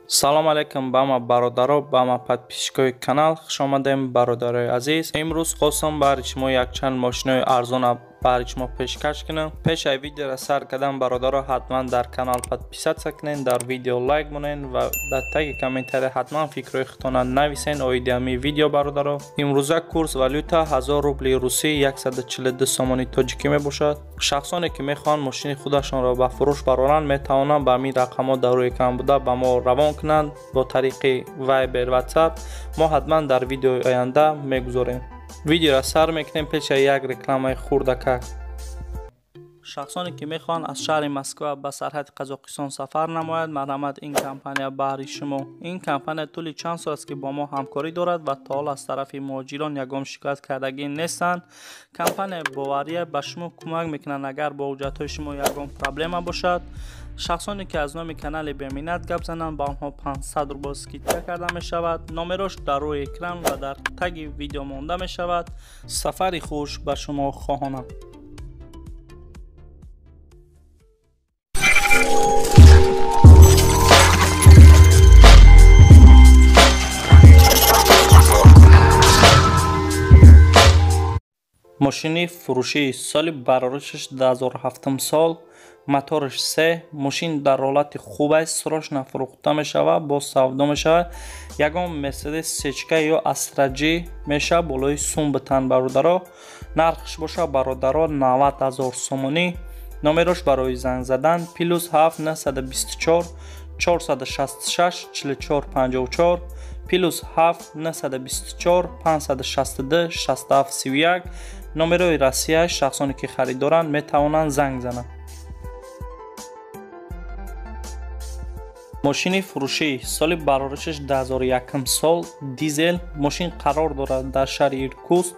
Салом алейкум ба ҳама бародаро, ба ҳама подписчикои канал. Хуш омадем, бародарои азиз. Имрӯз хостам барои шумо якчанд мошинои арзона барои шумо пешкаш кунам. Пеш аз видеоро сар кардан, бародаро, ҳатман дар канал подписаться кунед, дар видео лайк монед ва дар таги комментария ҳатман фикрҳои худтонро нависен оиди ҳамин видео, бародаро. Имрӯза курс валюта 1000 рубли русӣ 142 сомони тоҷикӣ мебошад. Шахсоне ки мехоҳанд мошини худашонро ба фурӯш бароранд, метавонанд ба ҳамин рақамҳо дар рӯи экран буда ба мо равон кунанд бо тариқи Viber, WhatsApp. Мо ҳатман дар видеои оянда мегузорем. Видеоро сар мекунем пеш аз як рекламаи хурдакак. Шахсоне ки мехоҳанд аз шаҳри Москва ба сарҳади Қазоқистон сафар намояд, марҳамат, ин компания баҳри шумо. Ин компания тӯли чанд сол аст, ки бо мо ҳамкорӣ дорад ва то ҳол аз тарафи муҳоҷирон ягон шикоят кардагӣ нестанд. Компания бовария ба шумо кӯмак мекунанд, агар бо ҳуҷҷатҳои шумо ягон проблема бошад. Шахсоне ки аз номи канали Беминнат гап зананд, ба онҳо 500 рубл скидка карда мешавад. Номерош дар рӯи экран ва дар таги видео монда мешавад. Сафари хуш ба шумо хоҳонам. Мошини фурӯшӣ соли бароришаш 2007 сол, мотораш 3, мошин дар ҳолати хуб аст, срочно фурӯхта мешавад, боз савдо мешавад. Ягон Мерседес сечка ё Астра Ҷи мешавад болои сум битан, бародаро. Нархш бошад, бародаро, 90 000 сомонӣ. Номерош барои занг задан плюс 7 924 466 44 54, плюс 7 924 562 67 31. Номерои Россия. Шахсоне ки харидоранд, метавонанд занг зананд. Мошини фурӯшӣ соли бароришаш 2001 сол, дизел. Мошин қарор дорад дар шаҳри Иркутск.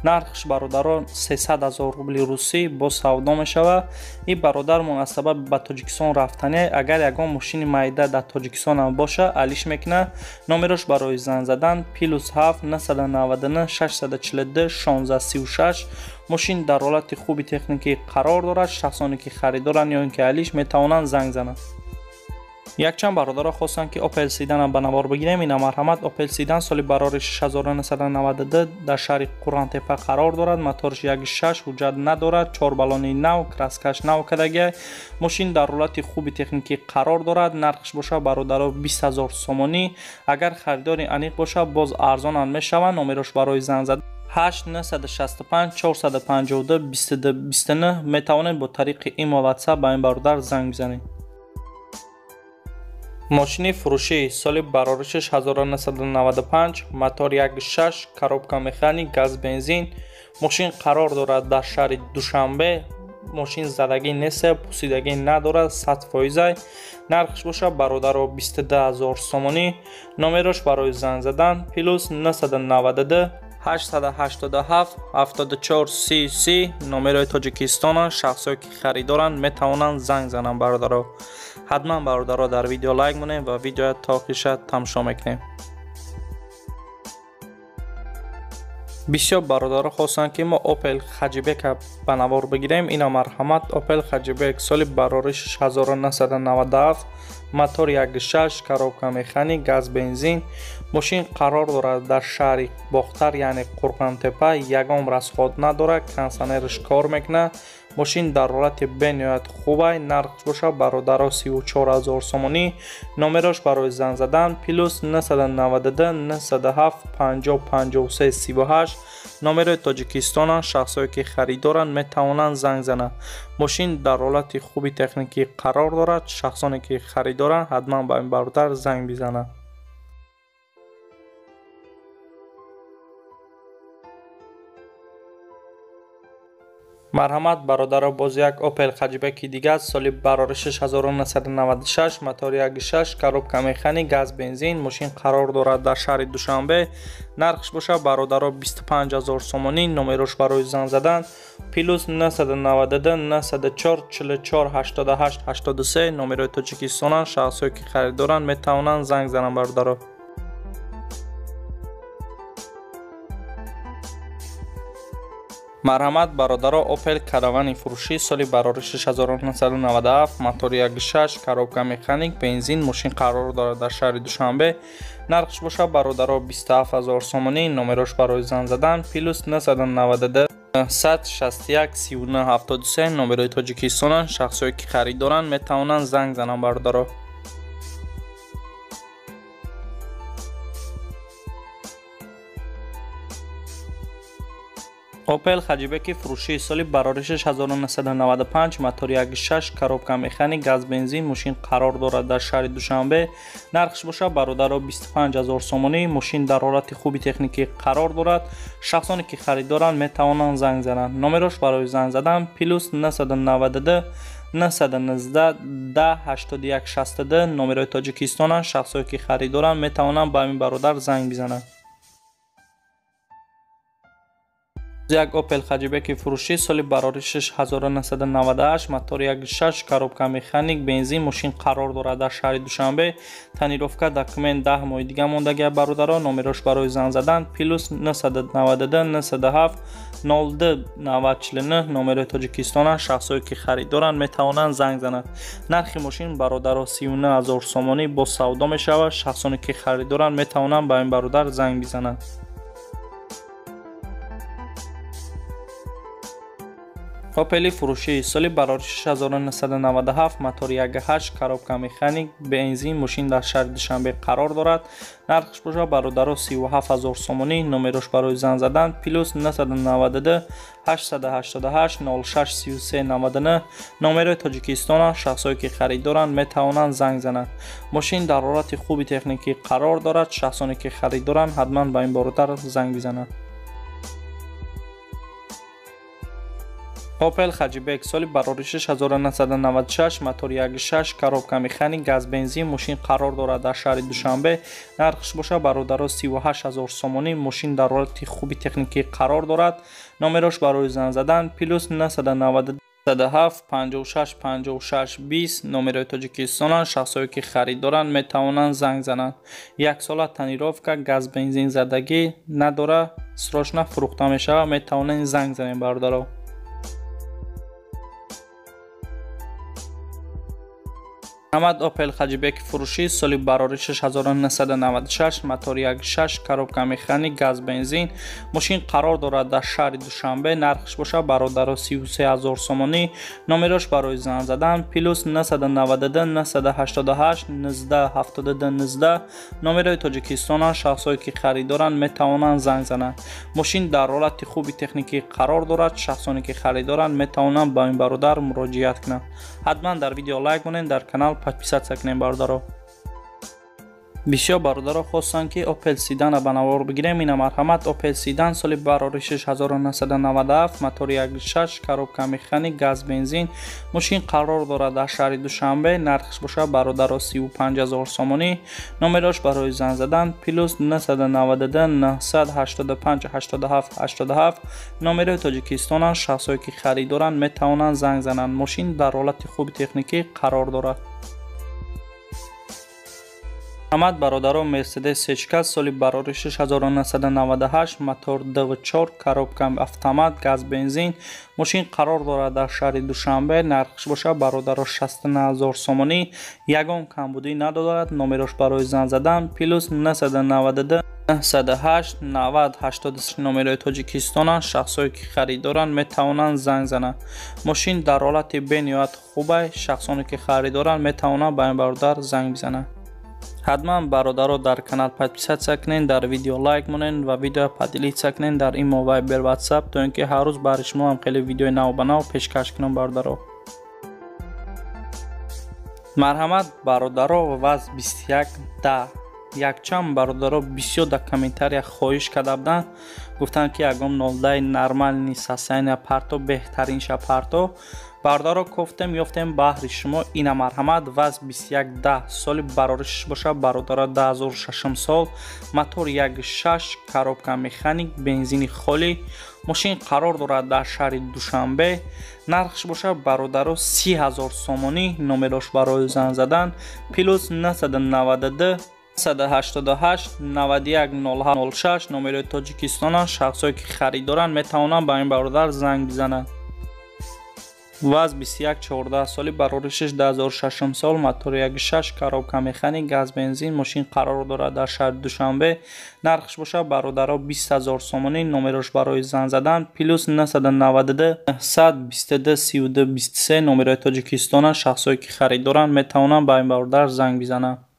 Нархш, бародарон, 300 000 рубли русӣ, боз савдо мешавад. Ин бародармон аз сабаби ба Тоҷикистон рафтане, агар ягон мошини майда дар Тоҷикистон ҳам боша, алиш мекунад. Номерош барои занг задан плюс 7 999 642 16 36. Мошин дар ҳолати хуби техникӣ қарор дорад. Шахсоне ки харидоранд ё ин ки алиш, метавонанд занг зананд. Якчанд бародаро хостанд, ки Opel Sedan ба навор бигирем. Ина, марҳамат, Opel Sedan соли барори 1992, дар шаҳри Қурғонтепа қарор дорад. Моторш 1.6, ҳуҷҷат надорад, чор баллони нав, краскаш нав кардагиай. Мошин дар ҳолати хуби техникӣ қарор дорад. Нархш бошад, бародаро, 20 000 сомонӣ. Агар харидори аниқ бошад, боз арзонам мешавад. Номерош барои занг задан 8 965 452 22 29. Метавонед бо тариқи имо, WhatsApp ба ин бародар занг бизанед. Мошини фурӯшӣ соли бароришаш 1995, мотор 1.6, коробка механик, газ бензин. Мошин қарор дорад дар шаҳри Душанбе. Мошин задагӣ нест, пусидагӣ надорад, 100%. Нархш бошад, бародаро, 22 000 сомонӣ. Номерош барои занг задан плюс 992 887 74 30 30. Номерои Тоҷикистонанд. Шахсое ки харидоранд, метавонанд занг зананд, бародаро. Ҳатман, бародаро, дар видео лайк монем ва видеоя то охириша тамошо мекунем. Бисёр бародаро хостанд, ки мо Opel Hatchback ба навор бигирем. Ина, марҳамат, Opel Hatchback соли барориш 1997, мотор 1.6, коробка механик, газ бензин. Мошин қарор дорад дар шаҳри Бохтар, яъне Қурғонтепа. Ягон расход надорад, кондитсионераш кор мекунад. Мошин дар ҳолати бениҳоят хубай. Нархш бошад, бародаро, 34 000 сомонӣ. Номерош барои занг задан плюс 992 907 50 53 38. Номерои Тоҷикистонанд. Шахсое ки харидоранд, метавонанд занг зананд. Мошин дар ҳолати хуби техникӣ қарор дорад. Шахсоне ки харидоранд, ҳатман ба ин бародар занг бизананд. Марҳамат, бародаро, боз як Opel Hatchback дигар соли бароришаш 1996, мотор 1.6, коробка механик, газ бензин. Мошин қарор дорад дар шаҳри Душанбе. Нархш бошад, бародаро, 25 000 сомонӣ. Номерош барои занг задан плюс 992 904 44 88 83. Номерои Тоҷикистонанд. Шахсое ки харидоранд, метавонанд занг зананд, бародаро. Марҳамат бародаро, Opel Caravani фурӯшӣ соли барориши 1997, мотори 1.6, коробка механик, бензин. Мошин қарор дорад дар шаҳри Душанбе. Нархш бошад бародаро 27000 сомонӣ. Номерош барои занг задан плюс 992 161 39 73 номерои Тоҷикистонанд. Шахсое ки харид доранд метавонанд занг зананд бародаро. Opel Hatchback фурӯшии соли барориши 1995, мотори 1.6, коробка механик, газ бензин. Мошин қарор дорад дар шаҳри Душанбе. Нархш бошад бародаро 25000 сомонӣ. Мошин дар ҳолати хуби техникӣ қарор дорад. Шахсоне ки харид доранд метавонанд занг зананд. Номерош барои занг задан плюс 992 919 10 81 62 номерои Тоҷикистонанд. Шахсое ки харид доранд метавонанд ба ҳамин бародар занг бизананд. Як Opel Hatchback фурӯшӣ соли барориши 1998, мотори 1.6, коробка механик, бензин. Мошин қарор дорад дар шаҳри Душанбе. Тонировка, документ 10 моҳи дига мондагия бародаро. Номерош барои занг задан плюс 992 907 02 949 номерои Тоҷикистонанд. Шахсое ки харид доранд метавонанд занг зананд. Нархи мошин бародаро 39000 сомонӣ бо савдо мешавад. Шахсоне ки харид доранд метавонанд ба ин бародар занг бизананд. Opel фурӯшии соли барориши 1997, мотори 1.8, коробка механик, бензин. Мошин дар шаҳри Душанбе қарор дорад. Нархш бошад бародаро 37000 сомонӣ. Номерош барои занг задан плюс 992 888 06 33 99 номерои Тоҷикистонанд. Шахсое ки харид доранд метавонанд занг зананд. Мошин дар ҳолати хуби техникӣ қарор дорад. Шахсоне ки харид доранд ҳатман ба ин бародар занг бизананд. Opel Hatchback соли барориши 1996, мотори 1.6, коробка механик, газ бензин. Мошин қарор дорад дар шаҳри Душанбе. Нархш бошад бародаро 38000 сомонӣ. Мошин дар ҳолати хуби техникӣ қарор дорад. Номерош барои занг задан плюс 997 56 56 20 номерои Тоҷикистонанд. Шахсое ки харид доранд метавонанд занг зананд. Як сола тонировка, газ бензин задагӣ надора, срочно фурӯхта мешавад. Метавонед занг занед бародаро. Марҳамат Opel Hatchback фурӯшӣ соли барориши 1996, мотори 1.6, коробка механик, газ бензин. Мошин қарор дорад дар шаҳри Душанбе. Нархш бошад бародаро 33000 сомонӣ. Номерош барои занг задан плюс 992 988 19 72 19 номерои Тоҷикистонанд. Шахсое ки харид доранд метавонанд занг зананд. Мошин дар ҳолати хуби техникӣ қарор дорад. Шахсоне ки харид доранд метавонанд ба ин бародар муроҷиат кунанд. Ҳатман дар видео лайк монед, дар канал подписаться кунем бародаро. Бисёр бародаро хостанд ки Opel Sedan-а ба навор бигирем. Ина марҳамат Opel Sedan соли барориши 1997, мотори 1.6, коробка механик, газ бензин. Мошин қарор дорад дар шаҳри Душанбе. Нархш бошад бародаро 35000 сомонӣ. Номерош барои занг задан плюс 992 985 87 87 номерои Тоҷикистонанд. Шахсое ки харид доранд метавонанд занг зананд. Мошин дар ҳолати хуби техникӣ қарор дорад. Марҳамат бародаро, Mercedes C-класс соли барориши 1998, мотор 2.4, коробка автомат, газ бензин. Мошин қарор дорад дар шаҳри Душанбе. Нархш бошад бародаро 69000 сомонӣ. Ягон камбудӣ надорад. Номерош барои занг задан плюс 992 908 90 83 номерои Тоҷикистонанд. Шахсое ки харид доранд метавонанд занг зананд. Мошин дар ҳолати бениҳоят хубай. Шахсоне ки харид доранд метавонанд ба ин бародар занг бизананд. Ҳатман бародаро дар канал подписаться кунед, дар видео лайк монед ва видео поделиться кунед дар имо, Viber, WhatsApp, то ин ки ҳар рӯз барои шумо ҳам хеле видеои нав ба нав пешкаш кунам бародаро. Марҳамат бародаро, ВАЗ 21 10. Якчанд бародаро бисёр дар комментария хоҳиш карда буданд, гуфтанд ки ягон 09 нормальный состояния парто, беҳтаринша парто. Бародаро кофтем, ёфтем баҳри шумо. Ина марҳамат ВАЗ 21 10 соли бароришш бошад бародаро 2006 сол, мотор 1.6, коробка механик, бензини холӣ. Мошин қарор дорад дар шаҳри Душанбе. Нархш бошад бародаро 30000 сомонӣ. Номерош барои занг задан плюс 992 888 91 07 06 номерои Тоҷикистона. Шахсое ки харидоранд, метавонанд ба ин бародар занг бизананд. ВАЗ 21 14 соли бароришаш 2006 сол, мотори 1.6, коробка механик, газ бензин. Мошин қарор дорад дар шаҳри Душанбе. Нархш бошад, бародаро, 20 000 сомонӣ. Номерош барои занг задан плюс 992 122 32 23, номерои Тоҷикистона. Шахсое ки харидоранд, метавонанд ба ин бародар занг бизананд.